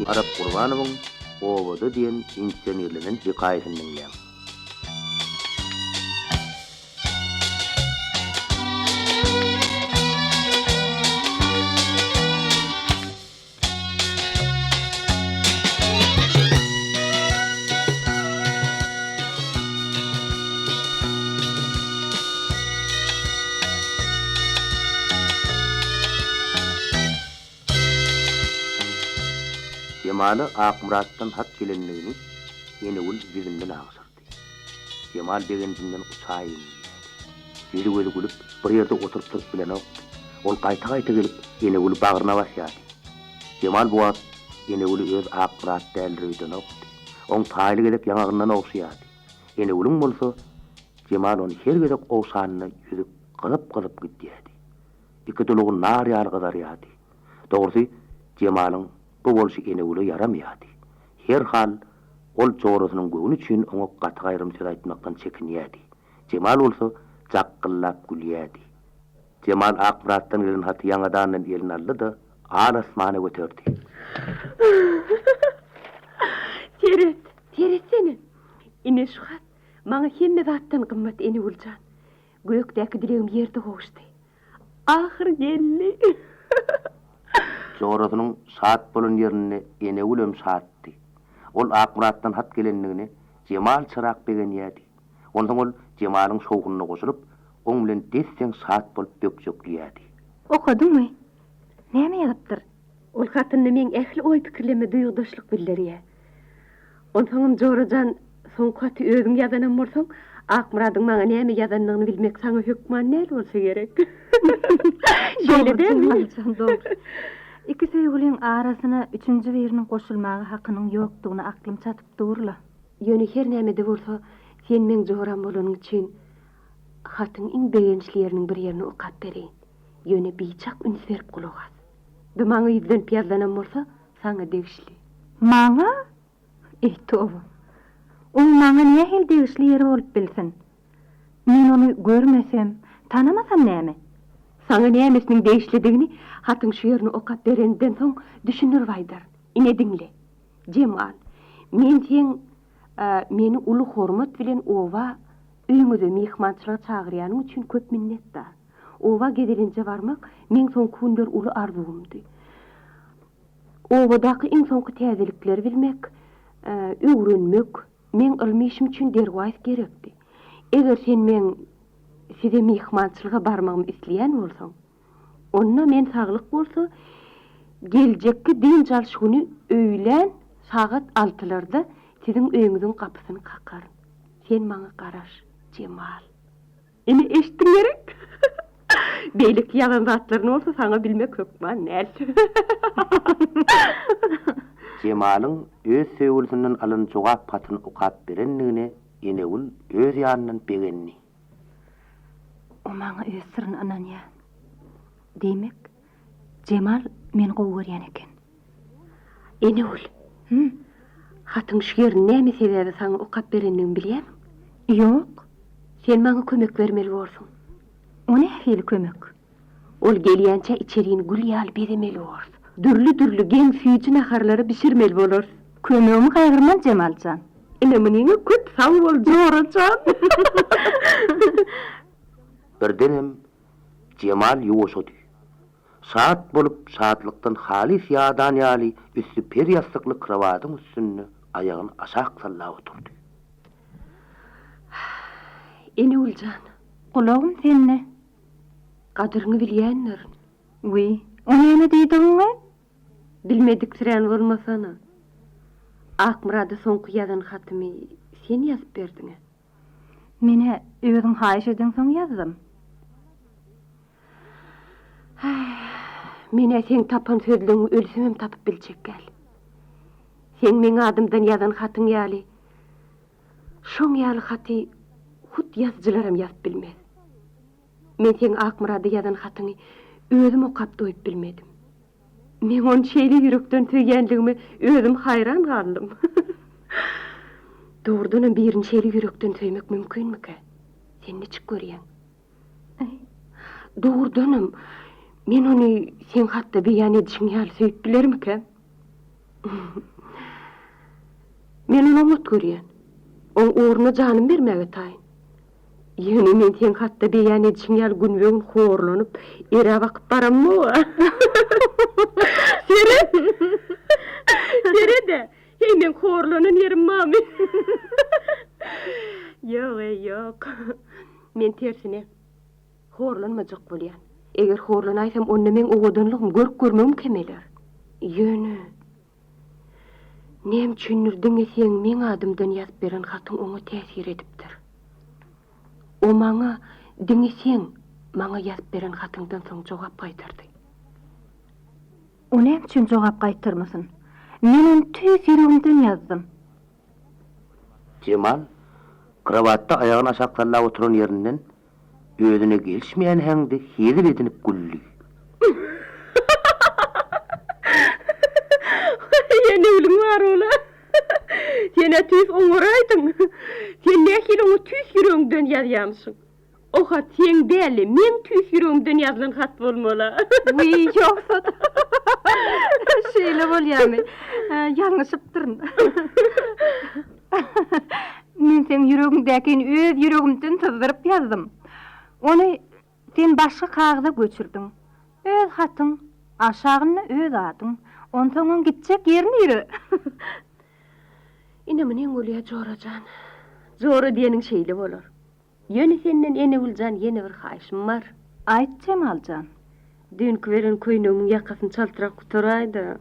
Arap Gurbanowyň Obada diýen inszenirlenen hekaýasyny diňläň. Jemala Akmyratdan hat gelendigini Enegül ýüzünden aňşyrdy. Jemal begenjinden uçaýyn diýýärdi. Ýüzi-gözi gülüp, bir ýerde oturyp-turup bilenokdy. Ol gaýta-gaýta gelip, Enegüli bagryna basýardy. Jemal bu wagt Enegüli öz Akmyrat däldir öýdenokdy. Oň taýly gezek ýaňagyndan ogşaýardy. Enegülüň bolsa, Jemal ony her gezek ogşanynda ýüzi gyzyp-gyzyp gidýärdi. Iki dulugy nar ýaly gyzarýardy. Dogrusy, Jemalyň bu bolşy Enegüle ýaramaýardy. Herhal, ol jorasynyň göwni üçin oňa gaty-gaýrym söz aýtmakdan çekinýärdi. Jemal bolsa jakgyllap gülýärdi. Jemal Akmyratdan gelen haty ýaňadandan eline aldy-da, al-asmana göterdi. Seret, seretsene! Ine şu hat maňa hemme zatdan gymmat, Enegül jan. Gökdäki dilegim ýerde gowuşdy. Ahyr geldi. Jorasynyň şat bolan ýerinde Enegülem şatdy. Ol Akmyratdan hat gelendigine Jemalçarak begenýärdi. Onsoň ol Jemalyň şowhunyna goşulyp, oň bilen des-deň şat bolup bökjekleýärdi. Okadyňmy? Näme ýazypdyr? Ol hatynda meň ähli oý-pikirlerime duýgudaşlyk bildirýär. Onsoňam jora jan, soňky haty özüň ýazanam bolsaň, Akmyradyň maňa näme ýazandygyny bilmek saňa hökman däl bolsa gerek. Şeýle Dogry, dälmi? Jemal jan, dogry. Iki söýgüliň arasyna üçünji biriniň goşulmaga hakynyň ýokdugyna aklym çatyp dur-la. Ýöne her näme-de bolsa, sen meň joram bolanyň üçin, hatyň iň begençli ýeriniň bir ýerini okap bereýin. Ýöne biçak üns berip gulak as. Bu maňa ýüzlenip ýazylanam bolsa, saňa degişli. Maňa? Eý, toba! Oň maňa nähili degişli ýeri bolup bilsin? Men ony görmesem, tanamasam näme? Saňa nämesiniň degişlidigini hatyň şu ýerini okap berenimden soň düşündirip aýdaryn. Ine diňle. Jemal, men seň meni uly hormat bilen oba, öýüňize myhmançylyga çagyrýanyň üçin köp minnetdar. Oba gezelenje barmak meň soňky günler uly arzuwymdy. Obadaky iň soňky täzelikleri bilmek, öwrenmek meň ylmy işim üçin derwaýys gerekdi. Eger sen meň size myhmançylyga barmagymy isleýän bolsaň, Onda men saglyk bolsa, geljekki dynç alyş güni öýlän sagat altylarda siziň öýüňiziň gapysyny kakaryn. Sen maňa garaş, Jemal. Ine, eşitdiň gerek? Beýleki ýazan zatlaryny bolsa saňa bilmek hökman däl. Jemalyň öz söýgülisinden alan jogap hatyny okap berendigine Enegül öz ýanyndan begendi. O maňa öz syryny ynanýar. Diýmek, Jemal meni gowy görýän eken. Enegül. Hüm? Hatyň şu ýerini näme sebäbe saňa okap berendigimi bilýärmiň? Ýok. Sen maňa kömek bermeli borsuň. O nähili kömek? Ol gelýänçä içerini gül ýaly bezemeli borus. Dürli-dürli geň süýji naharlary bişirmeli bolarys. Kömegimi gaýgyrman Jemal jan. Ine munyňa köp sag bol jora jan. Birdenem Jemal ýuwaşady. Şat bolup, şatlykdan halys ýadan ýaly üsti per ýassykly krowatyň üstünde aýagyny aşak sallap oturdy. Enegül jan. Gulagym sende. Gadyryňy bilýändirin. Wiý, o näme diýdigiňe? Bilmediksirän bolmasana. Akmyrada soňky ýazan hatymy sen ýazyp berdiň-ä. Men-ä özüň haýyş edeňsoň ýazdym. Häý, men-ä seň tapan sözleňňi ölsemem tapyp biljek däl. Seň meň adymdan ýazan hatyň ýaly, şoň ýaly haty hut ýazyjylaram ýazyp bilmez. Men seň Akmyrada ýazan hatyňy özüm okap doýup bilmedim. Meň ony şeýle ýürekden söýýänligime özüm haýran galdym. Dogrudanam birini şeýle ýürekden söýmek mümkinmikä? Sen niçik görýäň? Dogrudanam, men ony seň hatda beýan edişiň ýaly söýüp bilermikäm? Men ony oňat görýän. Oň ugruna janymy bermäge taýyn. Ýöne men seň hatda beýan edişiň ýaly günbe-gün horlanyp, eräp akyp baramok-a. Seret! Seret-ä! Heý, meň horlanan ýerim barmy? Ýok-eý, ýok. Men tersine, horlanmajak bolýan. Eger horlanaýsam, onda meň owadanlygym, görk-görmegim kemeler. Ýöne, näme üçindir diňe seň meň adymdan ýazyp beren hatyň oňa täsir edipdir. O maňa diňe seň maňa ýazyp beren hatyňdan soň jogap gaýtardy. O näme üçin jogap gaýtarmasyn? Men ony tüýs ýüregimden ýazdym. Jemal krowatda aýagyny aşak sallap oturan ýerinden özüne gelişmeýän heňde hezil edinip güldi. Ýene gülüň bar ola. Sen-ä tüýs oňaraýdyň. Sen nähili oňa tüýs ýüregiňden ýazýamyşyň. O hat seň däl-de, meň tüýs ýüregimden ýazylan hat bolmaly-a. Wiý, ýogsa-da. Şeýle bolýamy? Ýalňyşypdyryn. Men seň ýüregiňdäkini öz ýüregimden syzdyryp ýazdym. Ony sen başga kagyza göçürdiň. Öz hatyň, aşagynda öz adyň. Onsoňam gitjek ýeri nire? Ine, munyň bolýa, jora jan. Jora diýeniň şeýle bolar. Ýöne senden Enegül jan ýene bir haýyşym bar. Aýt Jemal jan. Düýnki beren köýnegimiň ýakasyny çaltrak gutaraý-da.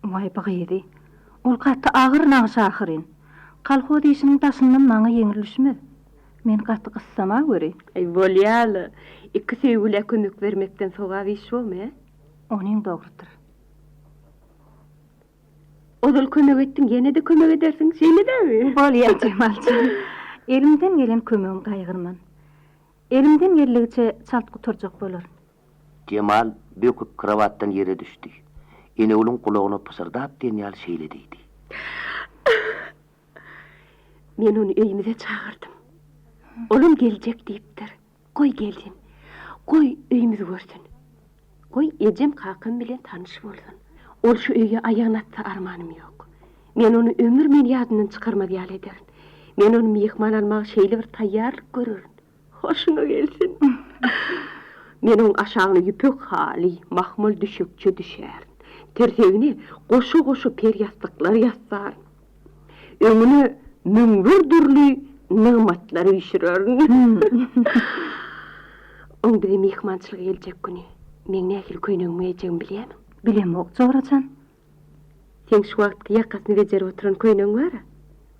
Waý bu gyzy. Ol gaty agyr nagyş ahyryn. Kolhoz işiniň daşyndan maňa ýeňil düşmez. Men gaty gyssama göri. Aý bolýa-la. Iki söýgülä kömek bermekden sogap iş bormy, hä? Onyň dogrudyr. Ozal kömek etdiň, ýene-de kömek edersiň, şeýle dälmi? Bolýa, Jemal jan. Elimden gelen kömegimi gaýgyrman. Elimden geldigiçe çalt gutarjak bolaryn. Jemal böküp krowatdan ýere düşdi. Enegülüň gulagyna pyşyrdap diýen ýaly şeýle diýdi. Men ony öýümize çagyrdym. Olam geljek diýipdir. Goý gelsin. Goý öýümizi görsün. Goý ejem-kakam bilen tanyş bolsun. Ol şu öýe aýagyny atsa armanym ýok. Men ony ömür meni ýadyndan çykarmaz ýaly ederin. Men ony myhman almaga şeýle bir taýýarlyk görerin. Hoşuňa gelsin. Men oň aşagyna ýüpek haly, mahmal düşekçe düşärin. Tirsegine goşa-goşa per ýassyklar ýassaryn. Öňüne 1001 dürli nygmatlar üýşürerin. Oň bize myhmançylyga geljek güni meň nähili köýnegimi geýjegimi bilýämiň? Bilemok, jorajan. Seň şu wagtky ýakasyny bejerip oturan köýnegiň bar-a,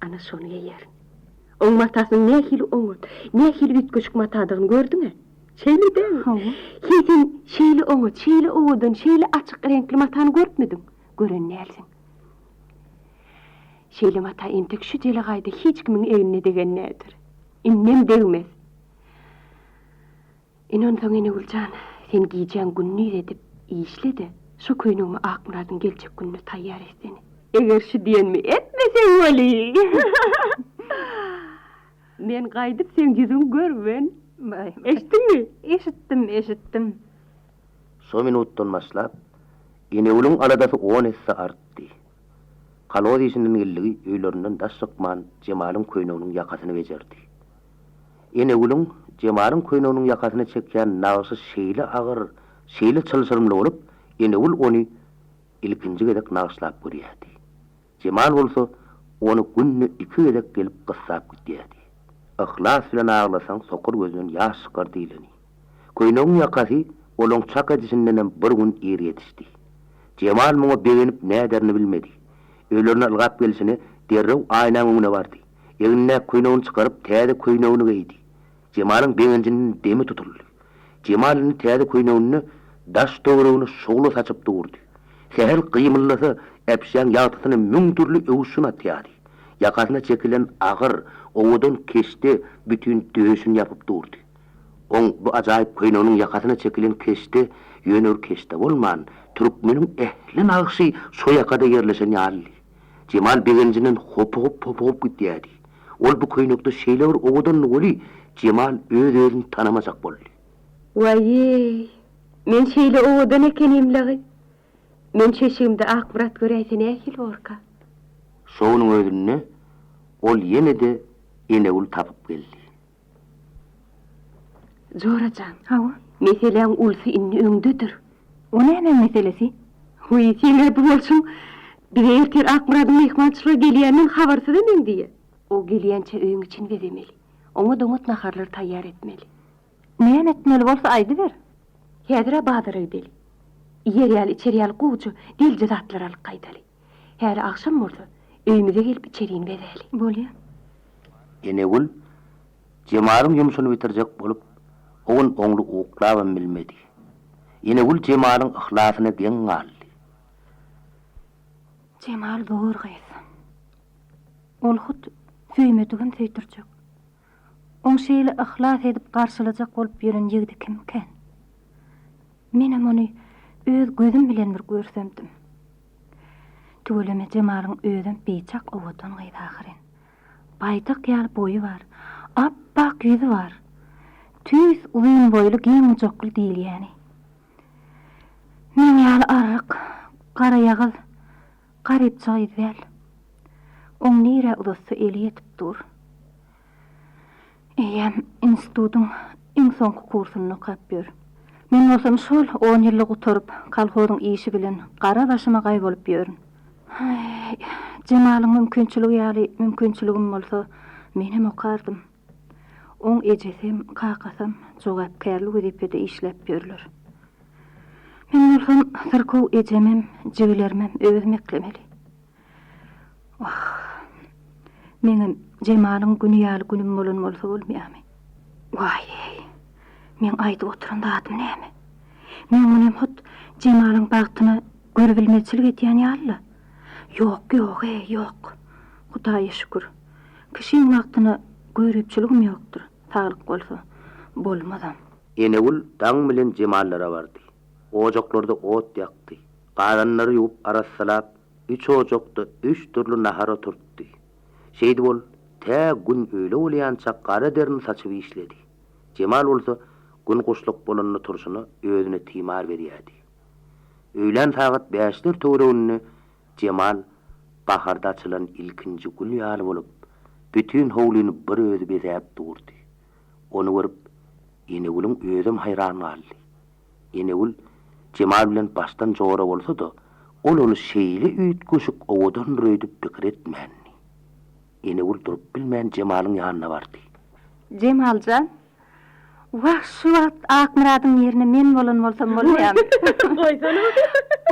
ana şony geýerin. Oň matasynyň nähili oňat, nähili üýtgeşik matadygyny gördüň-ä? Şeýle dälmi? Hawa. Heý, sen şeýle oňat, şeýle owadan, şeýle açyk reňkli matany görüpmidiň? Gören dälsiň. Şeýle mata entek şu jelegaýda hiç kimiň egnine degen däldir. Indem degmez. Ine onsoň Enegül jan, sen gijäň gündiz edip işle-de, şo köýnegimi Akmyradyň geljek gününe taýýar etsene. Eger şu diýenimi etmeseň weli, men gaýdyp seň ýüzüňi görmen. Eşitdiňmi? Eşitdim, eşitdim. Şo minutdan başlap, Enegülüň aladasy on esse artdy. Kolhoz işinden geldigi öýlerinden daş çykman Jemalyň köýneginiň ýakasyny bejerdi. Enegülüň Jemalyň köýneginiň ýakasyna çekýän nagşy şeýle agyr, şeýle çylşyrymly bolup, Enegül ony ilkinji gezek nagyşlap görýärdi. Jemal bolsa ony günde iki gezek gelip gyssap gidýärdi. Yhlas bilen aglasaň sokur gözden ýaş çykar diýleni. Köýnegiň ýakasy olaň çak edişindenem bir gün ir ýetişdi. Jemal muňa begenip näderini bilmedi. Öýlerine ylgap gelşine derrew aýnaň öňüne bardy. Egnindäki köýnegini çykaryp täze köýnegini geýdi. Jemalyň begenjinden demi tutuldy. Jemal indi täze köýneginde daş-töweregine şugla saçyp durdy. Sähel gymyldasa, äpişgäň ýagtysyna müň dürli öwüşgin atýardy. Ýakasyna çekilen agyr, owadan keşde bütin döşüni ýapyp durdy. Oň bu ajaýyp köýneginiň ýakasyna çekilen keşde ýöne bir keşde bolman, türkmeniň ähli nagşy şo ýakada ýerleşen ýalydy. Jemal begenjinden hopugyp-hopugyp gidýärdi. Ol bu köýnekde şeýle bir owadandy weli, Jemal öz-özüni tanamajak boldy. Waý-eý, men şeýle owadan ekenimlaý. Men şu eşigimde Akmyrat göräýse nähili borka? Şo günüň özünde ol ýene-de Enegül tapyp geldi. Jora jan. Hawa. Meseläň ulusy indi öňdedir. O nämäň meselesi? Wiý, seň-ä bu bolşuň bize ertir Akmyradyň myhmançylyga gelýäninden habarsyz emeň diýýä. O gelýänçä öýüň içini bezemeli. Oňat-oňat naharlar taýýar etmeli. Näme etmeli bolsa aýdyber. Häzir-ä bazara gideli. Iýer ýaly, içer ýaly gowja, delje zatlar alyp gaýdaly. Häli agşam bolsa, öýümize gelip içerini bezäli. Bolýa. Enegül Jemalyň ýumşuny bitirjek bolup, o gün oňly uklabam bilmedi. Enegül Jemalyň yhlasyna geň galdy. Jemal zor gyz. Ol hut söýmedigem söýdürjek. Oň şeýle yhlas edip garşylajak bolup ýören ýigidi kimkän? Menem ony öz gözüm bilen bir görsemdim. Tüweleme Jemalyň özem biçak owadan gyz ahyryn. Baýdak ýaly boýy bar. Ap-ak ýüzi bar. Tüýs uzyn boýly giň gujakly diýilýäni. Meň ýaly arryk, garaýagyz, garypja gyz däl. Oň nirä uzatsa eli ýetip dur. Eýýäm institutyň iň soňky kursunda okap ýör. Men bolsam şol on ýyllyk gutaryp, kolhozyň işi bilen gara başyma gaý bolup ýörün. Häý, Jemalyň mümkinçiligi ýaly mümkinçiligim bolsa, menem okardym. Oň ejesem, kakasam jogapkärli wezipede işläp ýörler. Men bolsam syrkaw ejemem, jigilerimem özüm eklemeli. Wah, meňem Jemalyň güni ýaly günüm bolan bolsa bolmaýarmy? Waý-eý, meň aýdyp oturan zadym näme? Men muny hut Jemalyň bagtyna görübilmezçilik edýän ýaly-la. Ýok, ýok-eý, ýok. Hudaýa şükür, kişiň bagtyna göripçiligim ýokdur, saglyk bolsa, bolmazam. Enegül daň bilen Jemallara bardy. Ojaklarda ot ýakdy. Gazanlary ýuwup arassalap, üç ojakda üç dürli nahar oturtdy. Şeýdip ol tä gün öýle bolýança gara derini saçyp işledi. Jemal bolsa gün guşluk bolanda turşuna özüne timar berýärdi. Öýlän sagat bäşler töwereginde Jemal baharda açylan ilkinji gül ýaly bolup, bütin howlyny bir özi bezäp durdy. Ony görüp, Enegülüň özem haýran galdy. Enegül Jemal bilen başdan jora bolsa-da, ol ony şeýle üýtgeşik owadandyr öýdüp pikir etmändi. Enegül durup bilmän Jemalyň ýanyna bardy. Jemal jan, wah, şu wagt Akmyradyň ýerine men bolan bolsam bolýamy? Goýsana.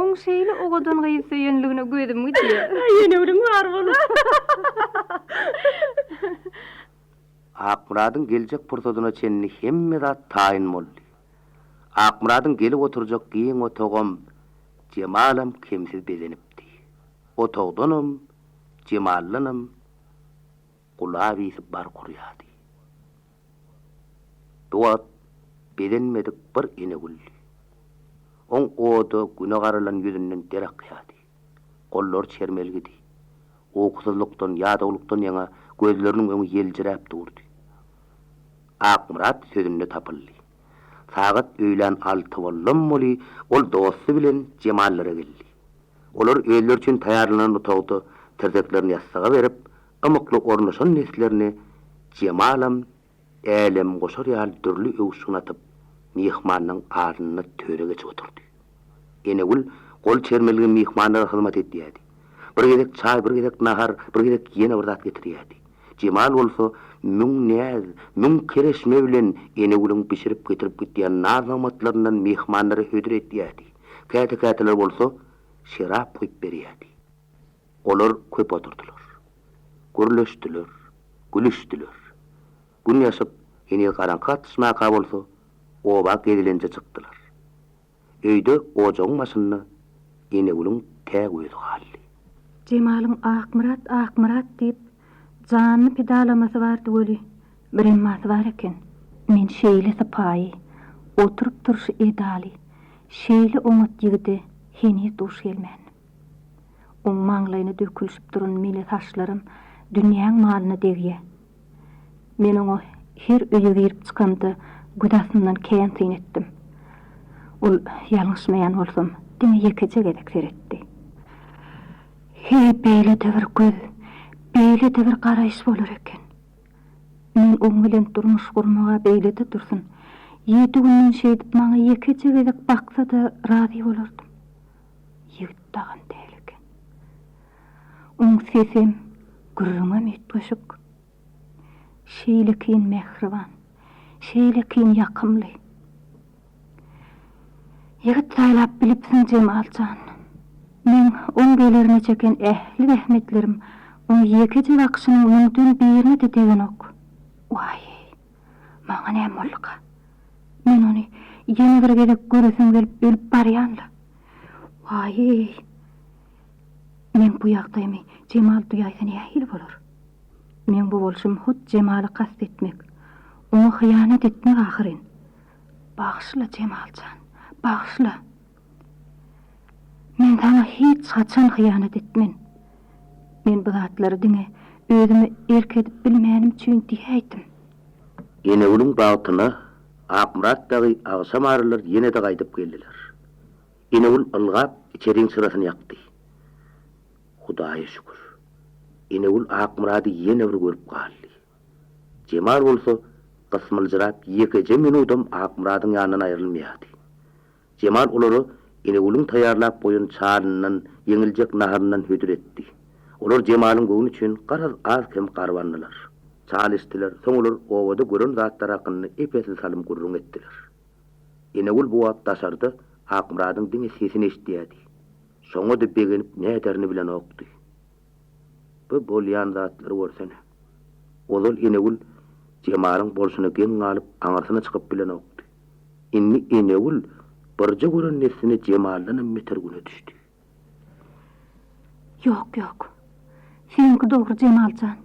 Oň şeýle owadan gyzy söýenligine gözüm gidýär. Aý, Enegülüň bar bolup. Akmyradyň geljek pursadyna çenli hemme zat taýyn boldy. Akmyradyň gelip oturjak giň otagam, Jemalam kemsiz bezenipdi. Otagdanam, Jemaldanam gulap ysy bark urýardy. Bu wagt bezenmedik bir Enegüldi. Oň oda, güne garalan ýüzünden der akýardy. Gollary çermelgidi. Ukusyzlykdan, ýadawlykdan ýaňa gözleriniň öňi ýeljiräp durdy. Akmyrat sözünde tapyldy. Sagat öýlän alty boldam weli, ol dosty bilen Jemallara geldi. Olar özleri üçin taýýarlanan otagda tirdeklerini ýassyga berip, ymykly ornaşan neslerini Jemalam älemgoşar ýaly dürli öwüşgin atyp, myhmanyň alnynda töre geçip oturdy. Enegül gol çermelgi myhmanlara hyzmat edýärdi. Bir gezek çaý, bir gezek nahar, bir gezek ýene bir zat getirýärdi. Jemal bolsa müň näz, müň kereşme bilen Enegülüň bişirip getirip gidýän naz-nygmatlaryndan myhmanlara hödür edýärdi. Käte-käteler bolsa şerap guýup berýärdi. Olar köp oturdylar. Gürleşdiler, gülüşdiler. Gün ýaşyp, heniz garaňky gatyşmaka bolsa, oba gezelenje çykdylar. Öýde ojagyň başynda Enegülüň täk özi galdy. Jemalyň Akmyrat, Akmyrat diýip, janyny pidalamasy bardy weli, bir emmasy bar eken. Men şeýle sypaýy, oturyp-turşy edaly, şeýle oňat ýigide heniz duş gelmändim. Oň maňlaýyna dökülişip duran mele saçlaram dünýäň malyna degýä. Men oňa her öýe girip çykamda göz astyndan kän syn etdim. Ol, ýalňyşmaýan bolsam, diňe ýekeje gezek seretdi. Heý, beýle-de bir göz, beýle-de bir garaýyş bolar eken. Men oň bilen durmuş gurmag-a beýle-de dursun, ýedi günden şeýdip maňa ýekeje gezek baksa-da razy bolardym. Ýigit dagam däl eken. Oň sesem, gürrüňem üýtgeşik. Şeýlekin mähriban, şeýlekin ýakymly. Ýigit saýlap bilipsiň Jemal jan. Meň oň gelerine çeken ähli zähmetlerim oň ýekeje bakyşynyň müňden birine-de degenok. Waý-eý, maňa näme bolduka? Men ony ýene bir gezek göresim gelip ölüp barýan-la. Waý-eý! Meň bu ýagdaýymy Jemal duýaýsa nähili bolar? Meň bu bolşum hut Jemala kast etmek, oňa hyýanat etmek ahyryn. Bagyşla, Jemal jan, bagyşla. Men saňa hiç haçan hyýanat etmen. Men bu zatlary diňe özüme erk edip bilmänim üçin diýäýdim. Enegülüň bagtyna Akmyrat dagy agşam aralar ýene-de gaýdyp geldiler. Enegül ylgap içeriň çyrasyny ýakdy. Hudaýa şükür. Enegül Akmyrady ýene bir görüp galdy. Jemal bolsa gysmyljyrap ýekeje minudam Akmyradyň ýanyndan aýrylmaýardy. Jemal olara Enegülüň taýýarlap goýan çalyndan, ýeňiljek naharyndan hödür etdi. Olar Jemalyň göwni üçin garaz az-kem garbandylar. Çal içdiler, soň olar obada gören zatlary hakynda ep-esli salym gürrüň etdiler. Enegül bu wagt daşarda Akmyradyň diňe sesini eşidýärdi. Şoňa-da begenip näderini bilenokdy. Bu bolýan zatlary görsene. Ozal Enegül Jemalyň bolşuna geň galyp aňyrsyna çykyp bilenokdy. Indi Enegül birje gören dessine Jemaldanam beter güne düşdi. Ýok, ýok. Seňki dogry Jemal jan.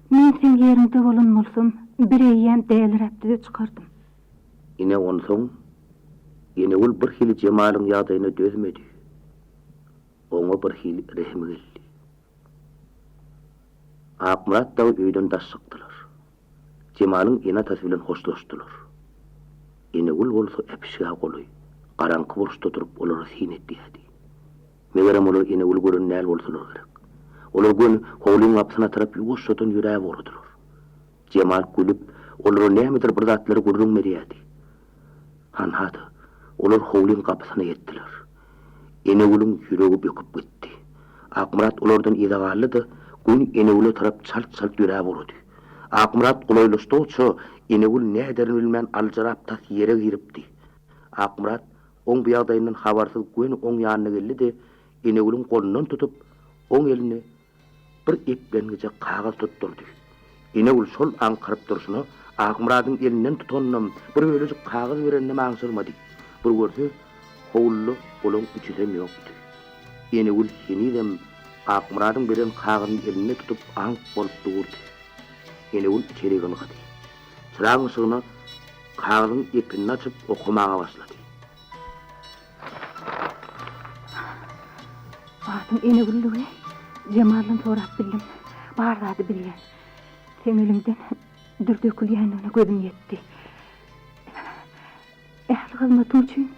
Men seň ýeriňde bolan bolsam, bireýýäm däliräp düze çykardym. Ine onsoň Enegül birhili Jemalyň ýagdaýyna dözmedi. Oňa birhili rehimi geldi. Akmyrat dagy öýden daş çykdylar. Jemalyň ene-atasy bilen hoşlaşdylar. Enegül bolsa äpişgä golaý, garaňky burçda durup olara syn edýärdi. Megerem olar Enegüli gören däl bolsalar gerek. Olar göni howlyň gapysyna tarap ýuwaşjadan ýöräp ugradylar. Jemal gülüp, olara nämedir bir zatlary gürrüň berýärdi. Hanha-da, olar howlyň gapysyna ýetdiler. Enegülüň ýüregi böküp gitdi. Akmyrat olardan yza galdy-da, göni Enegüle tarap çalt-çalt ýöräp ugrady. Akmyrat golaýlaşdygyça, Enegül näderini bilmän aljyrap tas ýere giripdi. Akmyrat oň bu ýagdaýyndan habarsyz göni oň ýanyna geldi-de, Enegülüň golundan tutup, oň eline Bir eplengiçe kagyz tutdurdy. Enegül şol aňkaryp durşuna Akmyradyň elinden tutanynam, bir bölejik kagyz bereninem aňşyrmady. Bir görse, howluda olaň üçüsem ýokdy. Enegül henizem Akmyradyň beren kagyzyny elinde tutup aňk bolup durdy. Enegül içeri ylgady. Çyragyň yşygyna kagyzyň epinini açyp okamaga başlady. Adyň Enegüllügini Jemaldan sorap bildim. Bar zady bilýän. Seň eliňden dür dökülýändigine gözüm ýetdi. Ähli hyzmatyň üçin,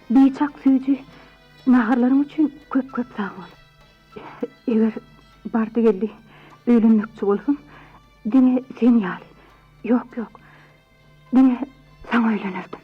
biçak süýji naharlaryň üçin köp-köp sag bol. Eger bardy-geldi öýlenmekçi bolsam, diňe sen ýaly, ýok, ýok, diňe saňa öýlenerdim.